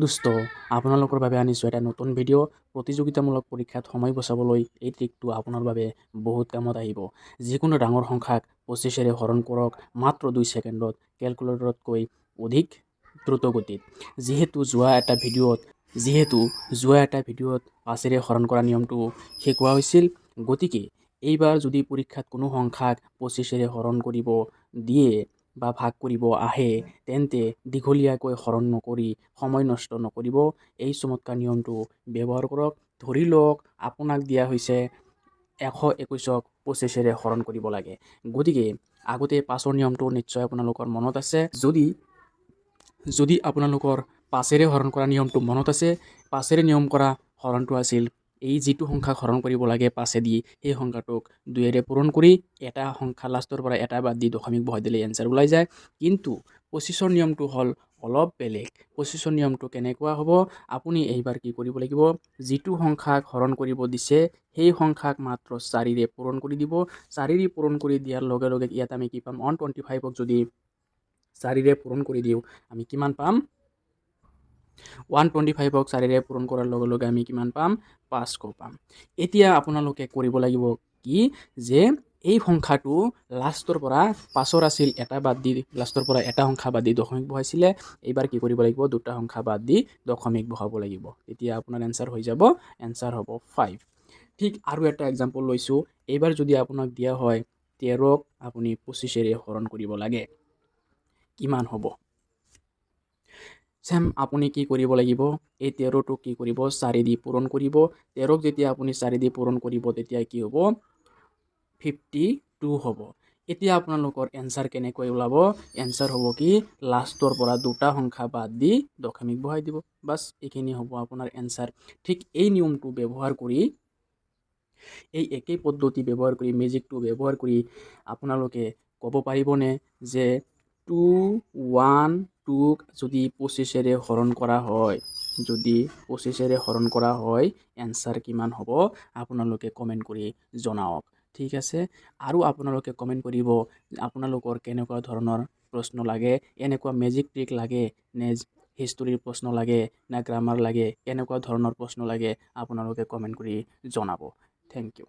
দোস্ত, আপোনালোকৰ বাবে আনিছোঁ এটা নতুন ভিডিঅ'। প্ৰতিযোগিতামূলক পৰীক্ষাত সময় বচাবলৈ এই ট্ৰিকটো আপোনাৰ বাবে বহুত কামত আহিব। যিকোনো ডাঙৰ সংখ্যাক 25ৰে হৰণ কৰক মাত্ৰ 2 ছেকেণ্ডত, কেলকুলেটৰতকৈ অধিক দ্ৰুতগতিত। যিহেতু যোৱা এটা ভিডিঅ'ত 5ৰে হৰণ কৰা নিয়মটো শিকোৱা হৈছিল, গতিকে এইবাৰ যদি পৰীক্ষাত কোনো সংখ্যাক 25ৰে হৰণ কৰিব দিয়ে বা ভাগ কৰিব আহে, তেন্তে দীঘলীয়াকৈ হৰণ নকৰি সময় নষ্ট নকৰিব, এই চমৎকাৰ নিয়মটো ব্যৱহাৰ কৰক। ধৰি লওক আপোনাক দিয়া হৈছে 121ক 25ৰে হৰণ কৰিব লাগে। গতিকে আগতে 5ৰ নিয়মটো নিশ্চয় আপোনালোকৰ মনত আছে। যদি আপোনালোকৰ 5ৰে হৰণ কৰা নিয়মটো মনত আছে, 5ৰে নিয়ম কৰা হৰণটো আছিল এই যিটো সংখ্যাক হৰণ কৰিব লাগে 5েদি, সেই সংখ্যাটোক 2ৰে পূৰণ কৰি এটা সংখ্যা লাষ্টৰ পৰা এটা বাদ দি দশমিক বহাই দিলে এনচাৰ ওলাই যায়। কিন্তু 25ৰ নিয়মটো হ'ল অলপ বেলেগ। 25ৰ নিয়মটো কেনেকুৱা হ'ব? আপুনি এইবাৰ কি কৰিব লাগিব? যিটো সংখ্যাক হৰণ কৰিব দিছে, সেই সংখ্যাক মাত্ৰ 4ৰে পূৰণ কৰি দিব। 4ৰে পূৰণ কৰি দিয়াৰ লগে লগে ইয়াত আমি কি পাম? 125ক যদি 4ৰে পূৰণ কৰি দিওঁ, আমি কিমান পাম? 125ক 4ৰে পূৰণ কৰাৰ লগে লগে আমি কিমান পাম? 500 পাম। এতিয়া আপোনালোকে কৰিব লাগিব কি যে এই সংখ্যাটো লাষ্টৰ পৰা 5ৰ আছিল এটা বাদ দি, লাষ্টৰ পৰা এটা সংখ্যা বাদ দি দশমিক বহাইছিলে। এইবাৰ কি কৰিব লাগিব? দুটা সংখ্যা বাদ দি দশমিক বহাব লাগিব। তেতিয়া আপোনাৰ এনচাৰ হৈ যাব, এনচাৰ হ'ব 5। ঠিক আৰু এটা এক্সাম্পল লৈছোঁ। এইবাৰ যদি আপোনাক দিয়া হয় 13ক আপুনি 25ৰে হৰণ কৰিব লাগে, কিমান হ'ব? চেম, আপুনি কি কৰিব লাগিব? এই 13টোক কি কৰিব? 4 দি পূৰণ কৰিব। 13ক যেতিয়া আপুনি 4 দি পূৰণ কৰিব, তেতিয়া কি হ'ব? 52 হ'ব। এতিয়া আপোনালোকৰ এনচাৰ কেনেকৈ ওলাব? এনচাৰ হ'ব কি, লাষ্টৰ পৰা দুটা সংখ্যা বাদ দি দশমিক বহাই দিব। বাছ, এইখিনি হ'ব আপোনাৰ এনচাৰ। ঠিক এই নিয়মটো ব্যৱহাৰ কৰি, এই একেই পদ্ধতি ব্যৱহাৰ কৰি, মেজিকটো ব্যৱহাৰ কৰি আপোনালোকে ক'ব পাৰিবনে যে 212ক যদি 25ৰে হৰণ কৰা হয়, যদি 25ৰে হৰণ কৰা হয়, এনচাৰ কিমান হ'ব? আপোনালোকে কমেণ্ট কৰি জনাওক। ঠিক আছে। আৰু আপোনালোকে কমেণ্ট কৰিব আপোনালোকৰ কেনেকুৱা ধৰণৰ প্ৰশ্ন লাগে, এনেকুৱা মেজিক ট্ৰিক লাগে নে হিষ্টৰীৰ প্ৰশ্ন লাগে নে গ্ৰামাৰ লাগে, কেনেকুৱা ধৰণৰ প্ৰশ্ন লাগে আপোনালোকে কমেণ্ট কৰি জনাব। Thank you.